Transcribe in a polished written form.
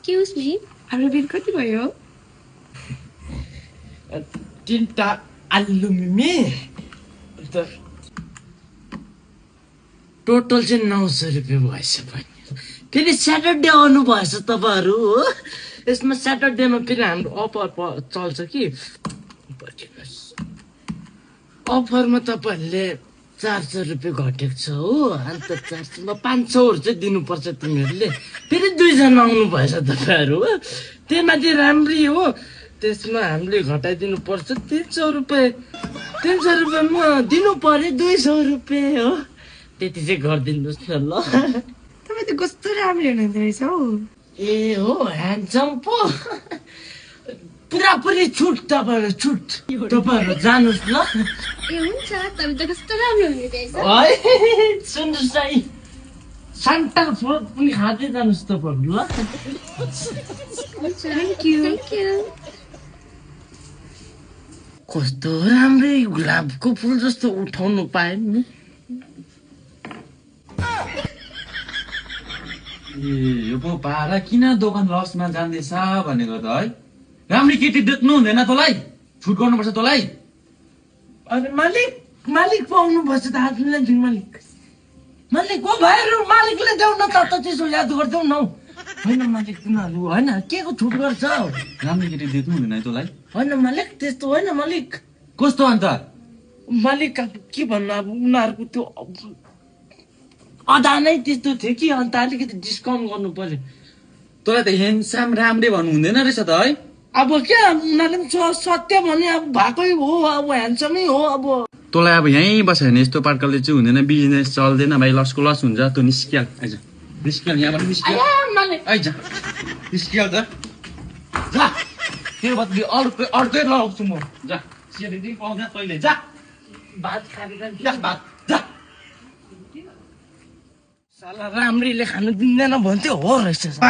Excuse me. हाम्रो bill कति भयो? 3टा आलु मिमी अन्त टोटल चाहिँ 900 रुपियाँ भएछ पनि। फेरि स्याटरडे आउनु भएछ तपाईँहरू हो। यसमा स्याटरडेमा फेरि हाम्रो अफर चल्छ कि अफरमा तपाईँहरूले 400 रुपियाँ घटेको छ हो। अन्त 400मा 500हरू चाहिँ दिनुपर्छ तिमीहरूले। फेरि 2 जना आउनु भएछ तपाईँहरू हो। त्यही माथि राम्री हो, त्यसमा हामीले घटाइदिनु पर्छ 300 रुपियाँ। 300 रुपियाँमा दिनु पर्यो 200 रुपियाँ हो। त्यति चाहिँ गरिदिनुहोस् न ल। तपाईँ त कस्तो राम्रो हुनुहुँदो रहेछ हौ। ए हो ह्यान्डसम पो। पुरापुरी छुट तपाईँहरू, छुट। तपाईँहरू जानुहोस् ल। ए हुन्छ, तपाईँ त कस्तो राम्रो हुनुहुँदैछ। है सुन्नुहोस् है, सान्टा फ्रुट पनि खाँदै जानुहोस् तपाईँहरू ल। Thank you. Thank you. कस्तो राम्रै गुलाबको फुल जस्तो उठाउनु पाएँ नि। ए यो पो पारा किन दोकान लसमा जाँदैछ भनेको त है। राम्री केटी देख्नु हुँदैन तँलाई, छुट गर्नुपर्छ तँलाई। अरे मालिक पाउनु पर्छ त आफूलाई दिनु। मालिक हो भाइहरू, मालिकले देऊ न त त्यसो याद गरिदेऊ न। होइन मालिक तिनीहरू होइन के को छुट गर्छ? राम्री केटी देख्नु हुँदैन है तँलाई। होइन मालिक त्यस्तो होइन मालिक। कस्तो अन्त? मालिक अब के भन्नु, अब उनीहरूको त्यो अदा नै त्यस्तो थियो कि अन्त अलिकति डिस्काउन्ट गर्नु पर्यो। तँलाई त ह्यान्डसम राम्रै भन्नु हुँदैन रहेछ त है। अब क्या उनीहरूले पनि सत्य भने अब भएकै हो, अब ह्यान्डसमै हो। अब तँलाई अब यहीँ बस्यो भने यस्तो प्रकारले चाहिँ हुँदैन, बिजनेस चल्दैन भाइ, लसको लस हुन्छ। तँ निस्किहाल, आइज निस्किहाल, यहाँबाट निस्किहाल, आइज निस्किहाल त। जा त्यो बदली अर्कै लगाउँछु म। जा सिधै पाउँदैन तैँले, जा भात खाएर जा भात जा। साला राम्रीले खानु दिँदैन भन्थ्यो हो रहेछ।